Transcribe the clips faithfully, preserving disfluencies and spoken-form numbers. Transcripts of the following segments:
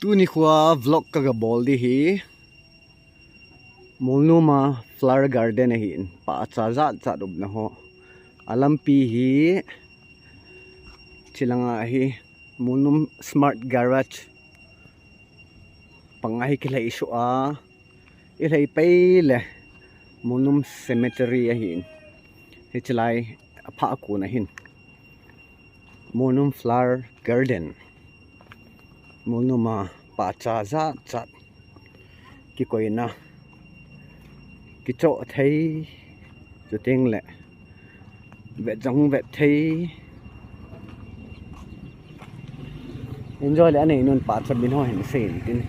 Tuni khoa vlog ka ga bol di hi Molnom a flower garden ahin, pahcha jat jat umna ho. A lampi hi chilanga hi Molnom Smart Garage panga hi kilhai suh a, i lhai pai le Molnom Cemetery ahin, hichilai a pha a kun ahin Molnom Flower Garden. Molnom a pahcha jat jat kikoina, kichoh thei, chuteng le vet jong vet thei. Enjoy le anei nun pahcha min ho hin sei in tin.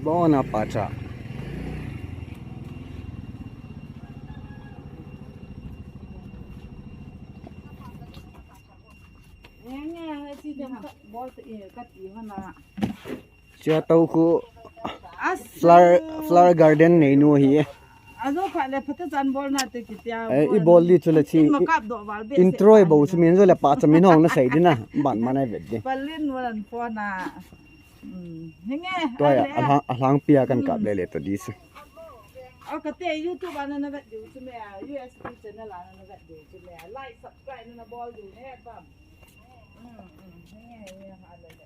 Bona pahcha. Chia tau khu flower, flower garden nei nu hi. Ajo kha le phate chan bol na te kitia. Eh, i bol di chu le chi. Intro i bol chu min jo le pahcha min hong na sei di na. Ban man ai vet di. Palin walan po na. Hmm. Hinge. Tua ya, alhang, alhang pia kan kap le le to di se. Aw, kate YouTube ana na vet di chu me a, U S B channel ana na vet di chu me a. Like, subscribe na bol di ne bam. Hmm, hmm. Hinge, hinge, ha le le.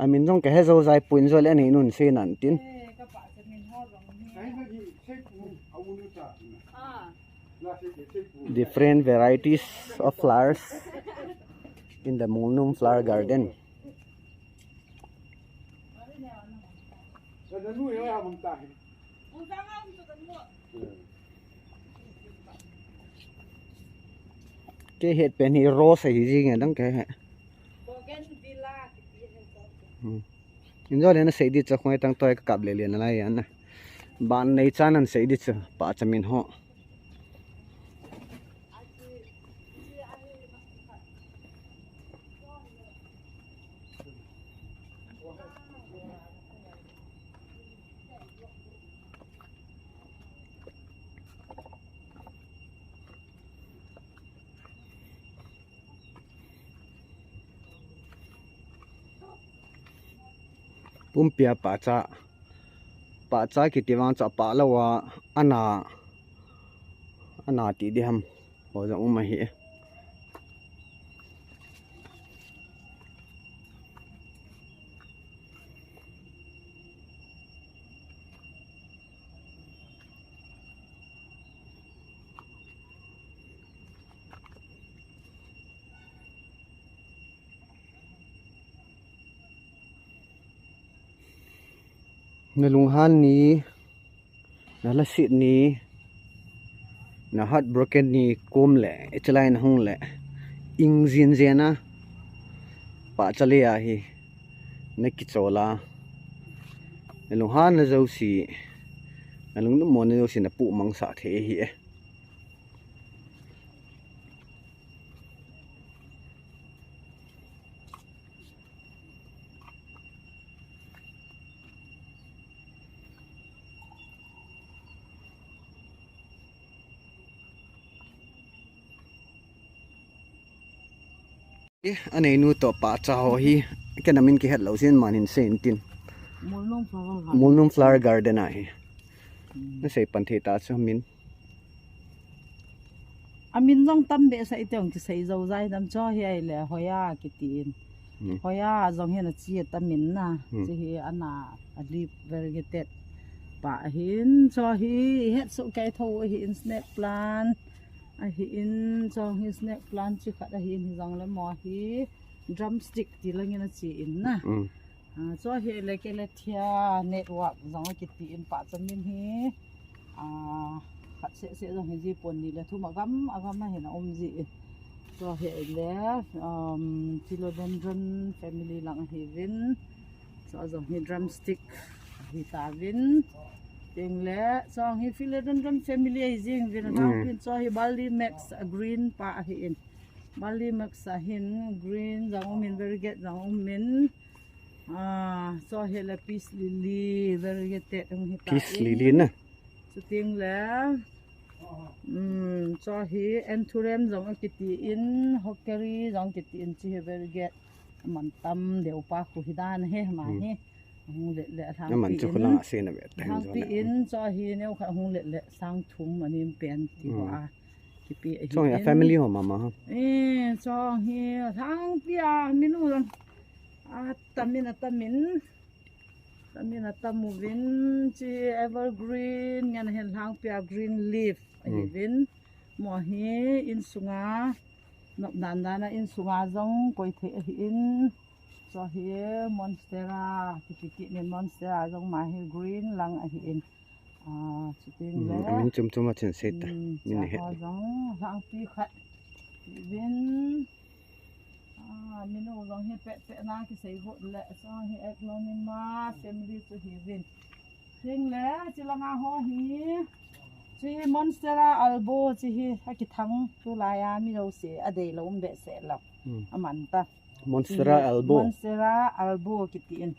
A min jong ka he jo jai pun jo le anei nun sei nan tin. Different varieties of flowers in the Molnom Flower Garden. Kei het pen hi rose hi jing e dang kei he. Hmm. Injo le na sei di chu khoi tang toi ka kap le le na lai an na. Ban nei chan an sei di chu pahcha min ho. Pumpia pahcha, pahcha kiti vang chu apah lou a, ana, ana ti di ham. Ho jong um ahi. Na lunghan ni, na lasit ni, na heartbroken ni kom le, ichalai na hung le, ing jin jin a, pahcha le ahi, na kichol a, na lunghan na jouse, na lungnom mo na jouse na puh mang sah thei ahi e. Eh, anei nu toh pahcha ho hi, ken a min kihet lou sin man hin sei in tin. Molnom Flower Garden. Molnom Flower Garden ahi. Hmm. Na sei pan thei ta chu min. A min jong tam behseh ite ong kisei jou jai dam chu hi ai le hoya kiti in. Hmm. Hoya jong hin a chi a tam in na. Hmm. Chi hi ana a leaf variegated pa ahin chu hi het su kai tho ahi in snake plant. Ahi in, chong hi snake plant chi khat ahi in, hi jong le mo hi drumstick ti lang in a chi in na. Mm. Ah, chu hi le ke le thia network jong a kiti in pahcha min hi. Ah, khat seh seh jong hi ji pon ni le thum a gam, a gam a hin a um ji. Chu hi le, um, philodendron family lang ahi vin. Chu jong hi drumstick ahi ta vin. Ting le, chong hi philodendron family ahi jing vin a thang pin chu hi Ballimax a green pa ahi in. Ballimax a hin green jong um in, variegated jong um in. Ah, cho hi le peace lily, variegated hung hi ta. Peace lily na. Chuting le, um, cho hi anthurium jong akiti in, hawkeri jong kiti in, chi hi variegate. Aman tam deu pa khu hi dan hi, ma hi. Hung let le a thang pi in. Aman chu khu lang a se na ve. Thang pi in, cho hi neo kha hung let le sang thum anim pen ti ho a. Kipi ahi. Chong hi a in family ho mama ha. Eh, chong hi a thang pi a minu lang. A tamin a tamin. Tamin a tam uvin chi evergreen ngen hen lang pi a green leaf ahi vin. Mo hi in sunga nop dan dan a in sunga jong koi thei ahi in. Cho hi monstera, kipi kit nin monstera jong ma hi green lang ahi in. Ah, chuting le. Amin chum chum a chin sei ta. Min he. Jong lang pi khat. Vin. Ah, minu jong hi pet pet na kisei got le. Cho hi aglaonema family chu hi vin. Ting le, chi langa ho hi. Chi monstera albo chi hi, akithang tu laiya mi lo se, adei lo um be se lo. Aman ta. Monstera albo. Monstera albo kiti in.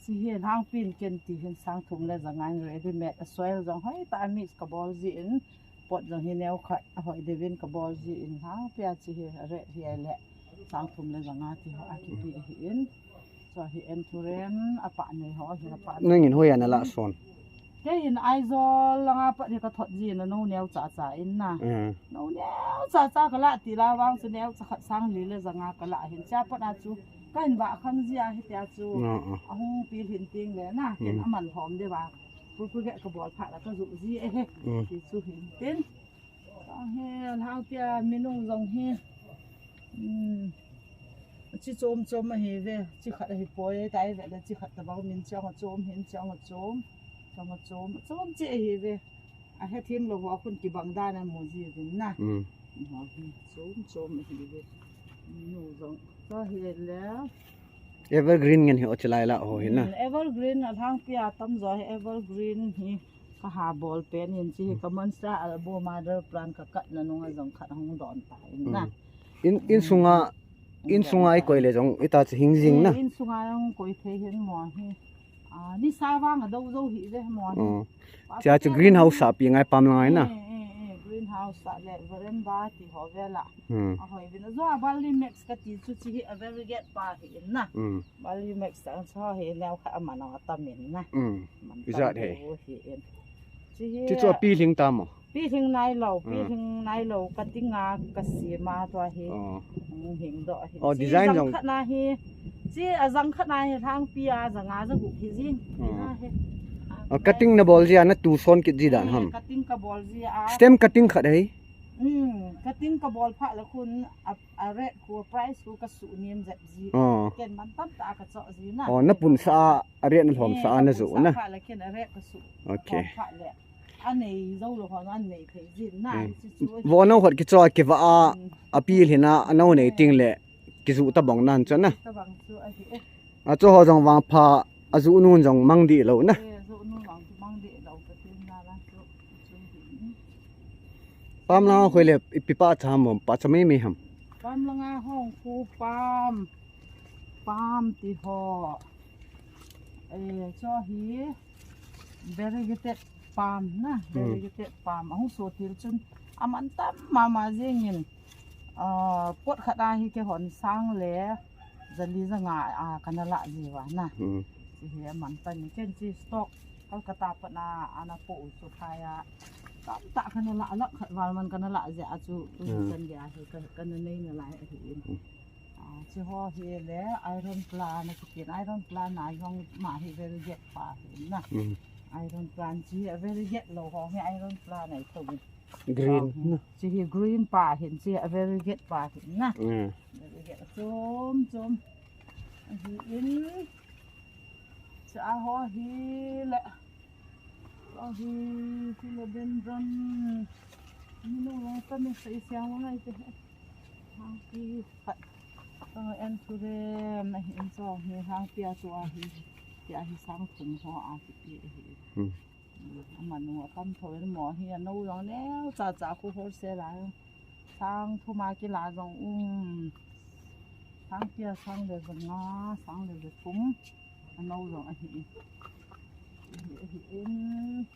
Chi hi hang pin ken ti hin sang thum le janga in ready made a soil jong hoi ta a mix ka bol ji in. Pot jong hi neo khat a hoi devin ka bol ji in hang pia chi hi a red hi ai le. Sang thum le janga ti ho a kipi ahi in. Cho hi anthurium a pa nei ho hi a pa. Nangin hoi ana la son. Kei in Aizawl langa pat hi ka thot ji na no neo cha cha in na. No neo cha cha ka la ti la vang chu neo cha khat sang li le janga ka la hin cha pat a chu ka hin va khang ji a hi tia chu. Ahung pi hin ting le na ken aman hom de va. Pu pu ge ka bol pha la ka ju ji e he. Ti chu hin tin. Ka he, lhang pia minung jong hi. Hmm. Chi chom chom ahi ve. Chi khat ahi poi, tai ve le chi khat tabang min chang a chom hin chang a chom. Chang a chom. Chom chi ahi ve. A he thim lo ho khun kibang dan a mu ji vin na. Hmm. Ho hi chom chom ahi ve. Minung jong. Ka he le. Evergreen ngen hi o chi lai la ho hi na. Hmm, evergreen a lhang pia tam jo hi evergreen hi. Ka ha bol pen in chi hi ka monstera albo mother plant ka kat na nunga jong khat hung don ta in na. In, in sunga, in sunga i koi le jong i ta chi hing jing na. In sunga jong koi thei hin mo hi. Ah, ni sa vang a do do hi ve mo hi. Chia chu greenhouse a pi ngai pam lang ai na. Eh, eh, eh, greenhouse a le veranda ti ho ve la. Hmm. A hoi vin a jo a Bali mix ka ti chu chi hi a variegate pa hi in na. Hmm. Bali mix ang cho hi neo kha aman a tam in na. Hmm. Ijat he. Hi in. Chi hi. Chi chu a pi hling ta mo. Pi hling nai lo, pi hling nai lo, ka ting a ka si ma to hi. Oh. Hung hing do hi. Oh, chi design jong khat na hi. Chi a jang khat na hi thang pi a jang a ja gu hi jing. Oh. Hi na hi. Oh, cutting na bol ji a na tu son kit ji dan ham. Cutting ka bol ji a. Stem cutting khat hi. Hmm, cutting ka bol pha la khun a, a rate khu, price khu ka su niam jep ji. Oh. Ken man tam ta ka cho ji na. Oh, na pun sa a rate na lhom sa a na jo na. Pha la ken a rate ka su. Okay. Pha le. A nei jo lo hon a nei thei ji na. Hmm. Chi chu. Vo no hot ki cho ki va a, a pi lhina a no nei ting le. Ki ju ta bang nan cho na. Ta bang chu ahi e. A cho ho jong vang pha a ju nun jong mang di lo na. Eh, ju nun jong mang di lo ka tin na la chu. Pam lang a khoi le ipi pa cha mom pa cha mei mei ham. Pam lang a hong khu pam. Pam ti ho. Eh, cho hi variegated pam na. Hmm. Variegated pam. Ahung so til chun aman tam mama jing in. Ah, pot khat a hi ke hon sang le. Jali janga a kana la ji va na. Hmm. Chi hi aman tan ken chi stock. Kolkata pat na ana po u chu thai a. Tam ta kana la la khat val man kana la ja a chu tu chan ja hi ka, kana nei na lai ahi in. Hmm. Ah, chi ho hi le iron plant na kitin iron plant na jong ma hi variegated pa hi na. Hmm. Iron plant chi hi variegated lo ho hi iron plant na to. Green. Chi hi green pa hin chi a variegated pa hin na. Hmm. Variegated chom chom. Ahi in. Cha ho hi le. Cho hi philodendron. Minu long ta me sei siang long ai te. Hang pi khat. Cho anthurium ahi in cho hi hang pi a chu ahi. Pi a hi sang thum ho a kipi ahi. Hmm. Hmm, aman u a tam tho in mo hi a no jong neo cha cha khu wholesale a. Sang thum a kila jong um. Sang pia, sang le janga, sang le jathum. Ano jong ahi. Ahi, ahi in.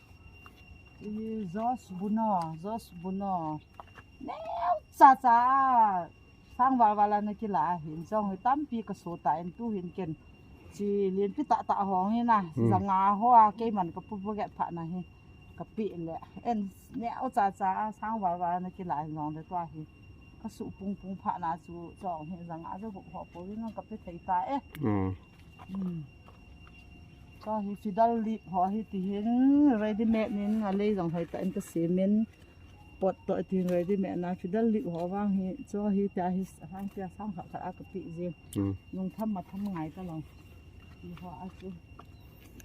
Hi Josh Buno, Josh Buno. Neo cha cha. Sang val val a na kila ahin. Jong hi tampi ka so ta in tu hin ken. Chi lien pi ta ta hong hi na. Hmm. Janga ho a keiman ka pu pu get pha na hi. Ka pi le. En neo cha cha sang val val a na kila hin jong le tua hi. Ka su pung pung pha na chu jong hi janga chu ho po wi ngang ka pe thei ta e. Hmm. Hmm. Chu hi fiddle leaf ho hi ti hin ready made nin a lei jong hoi ta in ka simin pot to ti hin ready made na fiddle leaf ho vang hi chu hi ta hi hang pia sang khat khat a ka pi jing. Hmm. Nung tham ma tham ngai ta long. Hi ho a chu.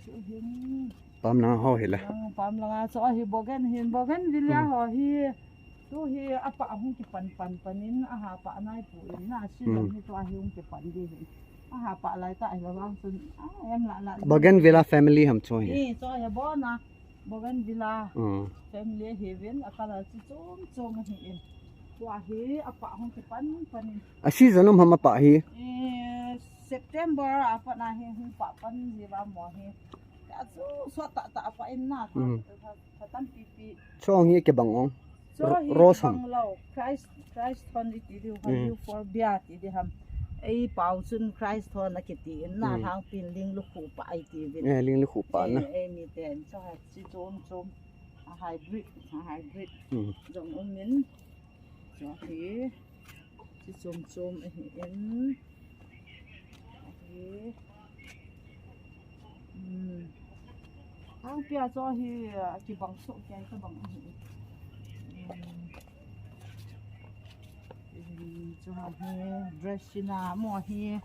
Chu hin. Pam lang ho hi la. Lang pam lang a chu hi bougain hin bougainvillea Hmm. ho hi. Tu hi a pa hung kipan pan pan in a ha pa nai pu in na si Hmm. long hi tu hi hung kipan di hin. A ha pa lai ta hi la vang chun a em la la. Bougainvillea family ham chu hi. Ni chu hi bo na. Bougainvillea Hmm. family hi vin a colour chu chom chom hi in. Tu hi a pa hung kipan pan in. A season um ham a pa hi. Eh, September a pa na hi hung pa pan ji va mo hi. Ka chu so ta ta pa in na. Hmm. Ka tampi pi. Chong hi kibang ong. Chu Ro- hi Rose kibang ham. Lo. Christ, Christ hon iti diu ham, Mm. Euphorbia ti di ham. Ei pau chun Christ hon a kiti in na Mm. hang pin ling lu khu pa ai ti vin. Eh, ling lu khu pa na. Eh, eh, mi ten. Chu ha chi chom chom. A hybrid, a hybrid. Mm. Jong um in. Chu hi. Chi chom chom ahi in. Ahi. Hmm. Ang pia chu hi, ah, kibang so kei ka bang ahi. Hmm. Hmm, chu ha hi Dracaena mo hi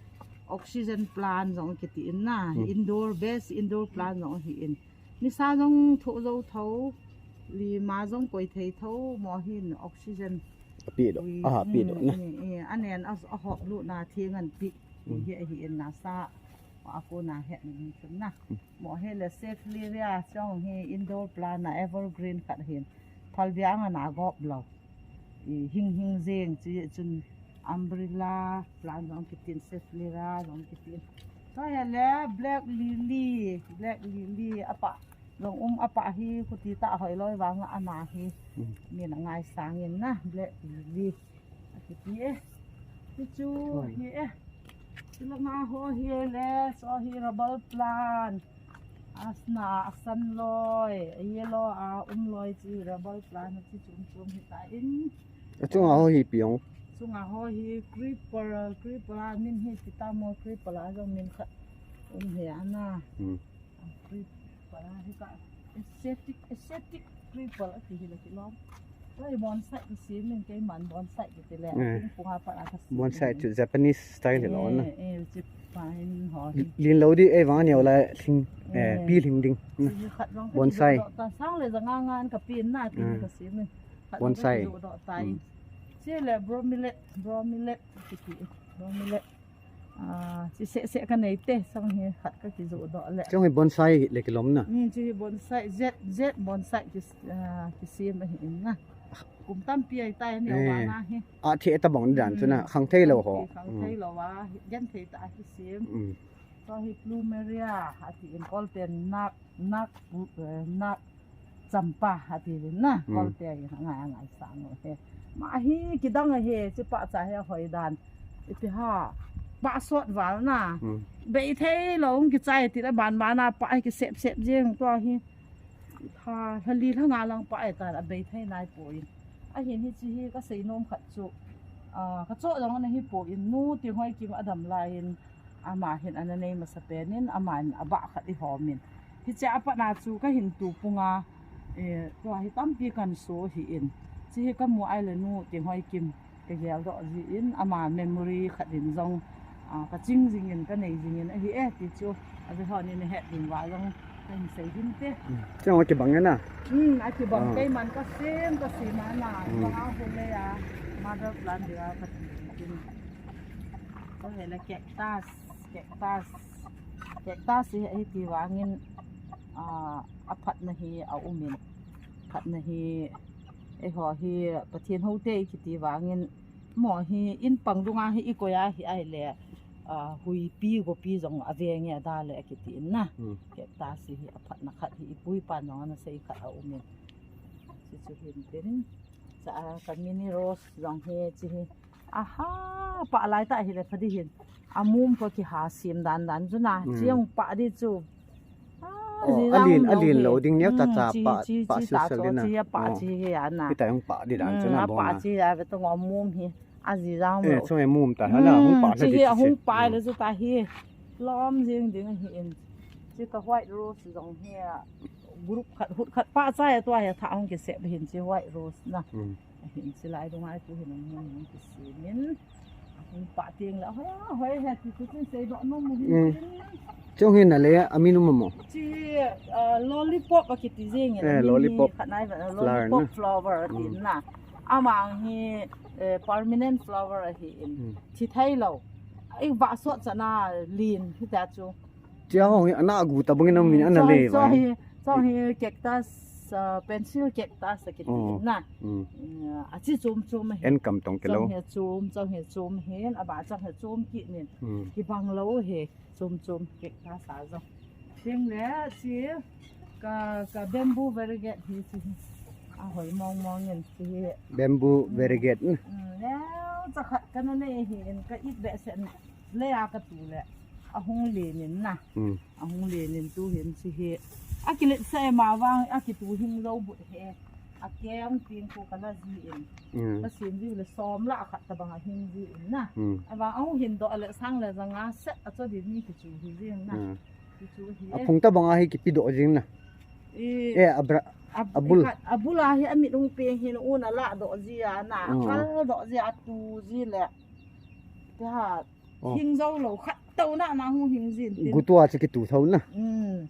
oxygen plant jong kiti in na. Hmm. Indoor best, indoor plant jong hi in. Nisa jong tho jo tho, lima jong koi thei tho, mo hin oxygen. A pi doh, ui, a ha pi doh mm, na. Mm, mm, anen a, a hop lut na thing an pi. Mm. Hi, hi in nasa, a ko na het ni chun na. Mm. Mo hi le Saphleria, jong hi indoor plant na evergreen khat hin. Phal biang a na gop lo. I hing hing jeng chu chun umbrella plant jong kitin, Saphleria jong kitin. Chu hi le black lily, black lily a pa jong um a pa hi kuti ta hoi loi vang a na hi. Mm. Min a ngai sang in na black lily. A kiti e. Ti chu Oi. Hi e. Chu la nga ho hi le, chu hi rubber plant. Asna, asan loi, a yellow, a um loi chi rubber plant chi chum chum hi ta in. A chunga ho hi ipi ong? Chunga ho hi creeper, creeper a min hi ti ta mo creeper a jong min khat um hi a na. Hmm. A creeper a hi ka aesthetic, aesthetic creeper a ti hi la kilom. Oi, bonsai ka simin keiman bonsai ka ti le. Eh. King punga pa ka simin. Bonsai chu Japanese style hi lo na. Eh, eh, chi pa in ho hi. Lin lo di ei vang neo la thing, eh, eh, pi thing ding. Chi khat jong ka bonsai. Ti do ta sang le janga ngan ka pin na ti eh. Ka simin. Khat jong ka bonsai. Ti do ta. Hmm. Chi le bromilet, bromilet, ki ti, bromilet. Ah, chi seh seh ka nei te, sang hi khat ka kijoh doh le. Chong hi bonsai le kilom na. Hmm, chi hi bonsai, jet, jet bonsai ki, ah, kisem ahi in na. Kum tampi ai tai ni eh. Wa na hi. A the ta bang dan chu na, hmm. Khang thei lo ho. Khang thei lo wa, gen thei ta kisem. Hmm. Chong hi plumeria, ati in kol ten nak, nak, eh, nak. Champa ati vin na, hmm. Kolte a ngai ngai sang he. Ma hi kidang he, chi pa cha he hoi dan. Ipi ha, pa sot val na. Hmm. Bei thei lo, kichai ti la ban ban a pa hi kisep sep jeng to hi. Ha, hali hanga lang pa ai ta, a bei thei nai poi. A hin hi chi hi ka sei nom khat chu. Ah, ka cho jong na hi poi, nu Tienghoi Kim a dam lai in. Ama hin ana nei masa pen in, ama in a bah khat i hom in. Hiche a pat na chu ka hin tu punga, eh, tua hi tampi kan so hi in. Chi hi ka mu ai le nu Tienghoi Kim ka gel doh ji in, ama memory khat in jong, ah, ka ching jing in, ka nei jing in ahi e, ti chu a ve hon in a het ding va jong ka hin sei din te. Chang a kibang e na? Hmm, a kibang ah. Keiman ka sem, ka sem a na, hmm. Bang a hu le a, mother plant dia ka ti din. Ko he la cactus, cactus. Cactus hi, hi ti vangin, ah, a phatna hi a um in. Phatna hi, eiho hi Pathen houte i kiti vangin, Mo hi in pang dunga hi i koi a hi ai le, ah, huipi gopi jong a ve nge da le a kiti in na. Hmm. Cactus hi a phatna khat hi i pui pan jong ana sei khat a um in. Chi chu hin tin. Cha a ka mini rose jong hi chi hi. Aha, pa lai ta hi le pha di hin. A mum ko ki ha sim dan dan chu na. Hmm. Chi jong pa di chu. Ah, oh, ji a lin, jong a lin lo ding neo ta. Hmm, cha chi, pa, chi, pa chi sil ta sil cho din na. Chi a pa. Oh. Chi hi a na. Hi ta jong pa di dan chu na. Hmm, a pa chi a ve to ngom mum hi. A ji jang lo. Eh, chung e mum ta, hala, hung pa, chi hi a hung pa le chu ta hi. Lom jing ding hi in. Chi ka white rose jong hi a group khat, hut khat pa cha e tua hi tha hung ki sep hin chi white rose na. Hmm. Hin chi lai dung ai tu hin hung hung ki si min. Hung pa ting la, hoi, hoi, he ti tu tin sei do no mu hin. Chung hin a le, a min um mo. Chi, uh, lollipop a kiti jing in, eh, a min hi lollipop khat nai va, flower lollipop na. Flower a ti na. Amang hi, eh, permanent flower a hi in. Hmm. Chi thei lo. I va sot cha na lin hi ta chu. Chia ho hi ana gu ta bangin a min ana le va. Chung hi, chung hi cactus, uh, pencil cactus a kiti na. Hmm. Hmm, a chi chum chum hi. En kam tong ke lo. Chung hi chum, chung hi chum hin, a ba chung hi chum ki nin. Hmm. Ki bang lo hi. Chum chum cactus a jong. Ting le chi ka, ka bamboo variegated hi chi hi. A hoi mong mong in chi hi. Bamboo variegated. Mm, le cha khat ka na nei hi in ka it be sen le a ka tu le. A hung le nin na. Mm. A hung le nin tu hin chi hi. A ki let sa e ma vang a ki tu hing lo bu he. A keng ting ko ka la ji in. Mm. Ka sin ji le som la khat ta bang a hing ji in na. Mm. A vang a hung hin do le sang le jang a se a cho di ni ki chu hi jing na. Mm. Ki chu hi. A phung ta bang a hi ki pi do jing na. I, eh, a bra-, a, a bul. I khat, a bul a hi a mit hung peng hin u na la do ji a na. Mm. A kal do ji a tu ji le. Te ha. Oh. Hing jo lo khat to na na hung hing jin tin. Gu tua chi ki tu tho na. Mm.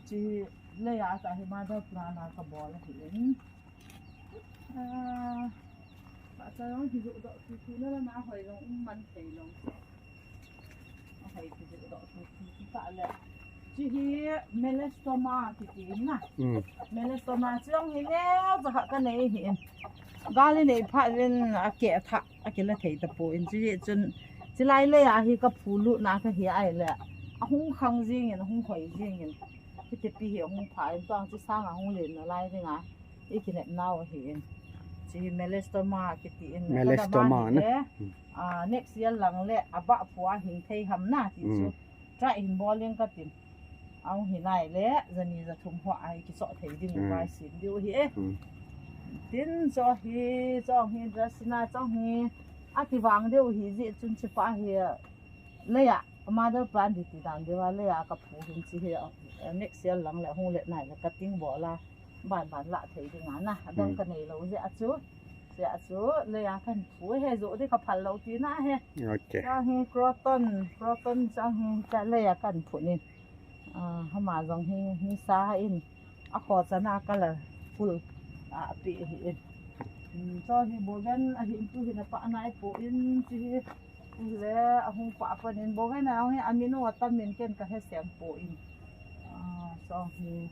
Chi le ya ta hi mother plant a ka bol hi in. Ah, pa cha jong hi jo do tu tu na la na hoi jong um man thei lo. A hoi ki jo do tu tu ki ta le. Chi hi melasma kiti na. Mm. Melasma chi jong hi neo cha kha ka nei hi in. Gal i nei phat in a ke a tha a ke la thei ta po in chi chun chi lai le a hi ka phu lu na ka hi ai le. A hung khang jing in, a hung hoi jing in. Hi te pi hi a hung pha in tuang chi sang a hung len na lai ding a. I ki nep nau hi in. Chi melasma kiti in. Melasma na. Ka da ma hi le. Mm. Ah, next year lang le a ba phu a hing thei ham na ti chu. Mm. Try hin bol leng ka tin. Ahung hi nai le, jani jathum ho a hi kichoh thei ding. Hmm. Vai sin diu hi e. Hmm. Tin cho hi, cho hi, dress na cho hi. A kivang diu hi ji chun chi pa hi. Le ya, mother plant di ti dan diu a, le ya ka phu hin chi hi, eh, next year lang le hung le nai le cutting bol a. Ban ban la thei ding a na. Adang, hmm, ka nei lo jeh a chu. Jeh a chu, le ya kan phu he jo di ka phal lo ti na he. Okay. Chang hi croton, croton chang hi cha le ya kan phu ni. Ah, hama jong hi, hi sa in. A kho cha na colorful. A pi hi in. Hmm, chang hi bogan a hin tu hi na pa nai po in chi hi. Le, ahung pa pan in bou he na, ahung he, amin u atam in ken ka he seng po in. Ah, chang hi,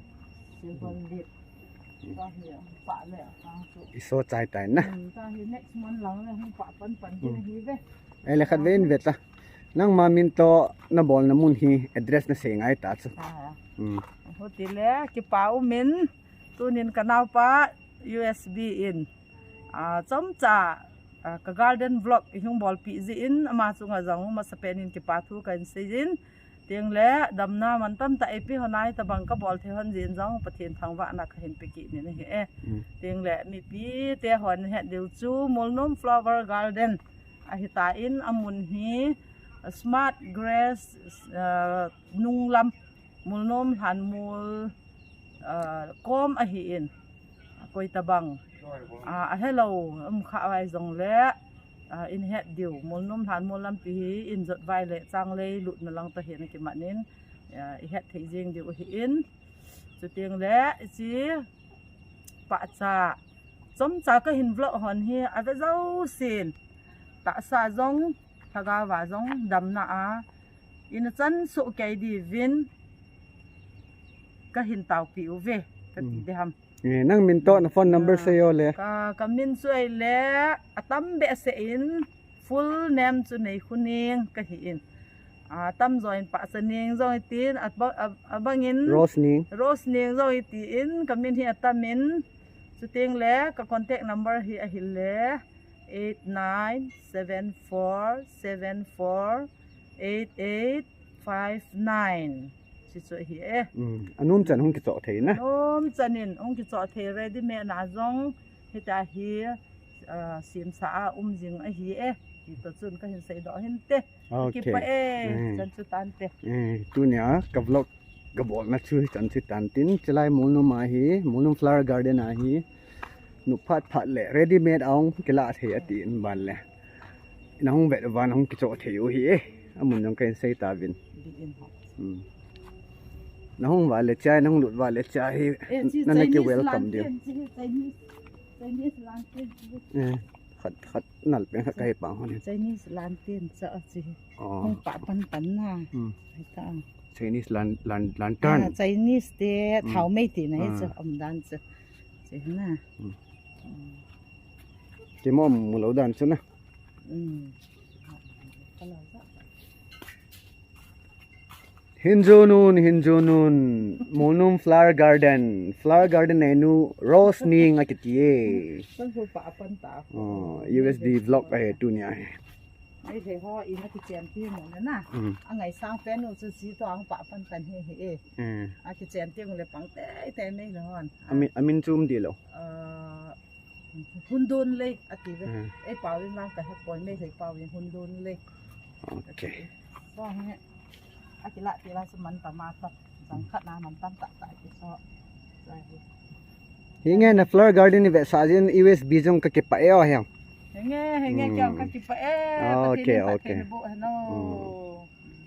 silver leaf. Chang hi, ahung pa le, ah, chu. I so chai tai na. Hmm, chang hi, next month lang le, hung pa pan pan, hmm, kin hi ve. Eh, le khat ve in ve ta. Nangma min to na bol na mun hi address na sei ngai ta chu. Ah. Hmm. Hu ti le, kipa u min, tunin ka nau pa U S B in. Ah, chomcha, ah, ka garden vlog i hung bolpi jin, ama chunga jong masapen in kipa thu kahin sei jin. Tin le, damna mantam tah eipe hon a hitabang ka bol thei hon jin jong, Pathen thangvahna kahin pe kit nin ahi e. Mm. Tin le, mipi te hon het diu chu, Mulnom Flower Garden ahi tan, amun hi, Smart Grass, ah, nunglam. Mulnom lhanmol, ah, kom ahin, koi tabang, ah, ahelou, um kha vai jong le, ah, in het diu, Mulnom lhanmol lampi hi, in jot vai le, chang lei, lutna lang tahin akiman in, ah, i het thei jing diu ahin. Chuteng le, chi, pahcha, chomcha kahin vlog hon hi, ave jousen, tahsa jong, lhagao va jong, damna a, in achan soh kei diuvin kahin taopi uve. kati de ham. Eh, nang min toh na phone number sei o le. Ka, ka min chu ahile, atam behseh in, full name chu Neikhuning kahi in. Atam jo in Pahchaning jong itin, aba-, ab-, abang in Rose Ning. Rose Ning jong itin, ka min hi atam in, chuteng le, ka contact number hi ahile, eight nine seven four seven four eight eight five nine. Chuchu ahi e. Hmm, anom chan hung kichoh thei na. Anom chan in hung kichoh thei, ready made na jong hita hi, ah, simsa a um jing ahi e. Ti toh chun kahin seidoh hinte. Okay. Kipah e. Hmm. Chan chu tante. Eh, tunia ka vlog ka bolna chu chan chu tan tin, chulai Molnom a hi, Molnom Flower Garden a hi, nu phat phat le ready made a hung kila thei atin ban le. Na hung vet uva na hung kichoh thei u hi e. Amun jong kahin sei tauvin. Bi in ho. Hmm. Na hung uva le chai, na hung lut uva le chai hi. Eh, chi nana Chinese ki welcome lantern, diu. Chi Chinese, Chinese lantern, chi. Eh, khat, khat nal pen khat kahi pang hon. Chinese lantern cha a chi. Oh. Hung pah pan pan na. Hmm. Hita. Chinese lan-, lan-, lantern. Ah, Chinese te, hmm, thao mei ti na hi chu, ah, um dan chu. Chi na. Hmm. Hmm. Kimo mu lou dan chu na. Hmm. Hinjunun, hinjunun. Molnom Flower Garden. Flower Garden neinu Rose Ning akiti e. Sang ko pa apan ta. Oh, U S D vlog ahi tunia hi. Meitei ho in akichen ti mo na na. Mm. Angaisang pen u chu si to ang pa pan kan hi hi e. Mm. Akichen ti le pang teitei mei le hon. Amin, amin chu um di lou. Ah, Hundon lei, ati ve. Hmm. Ei pao in lang ka he poi, Meitei pao in Hundon lei. Okay. So, he, akila ti la chu man tam a to. Jang khat na man tam ta ta ki so. So, he. Hi nge na flower garden ni ve sa jin U S B jong ka kipah e o he. He nge, he nge, hmm, kya ka kipah e. Ah, okay, okay. Pathen in phatthei boh hen o. Hmm.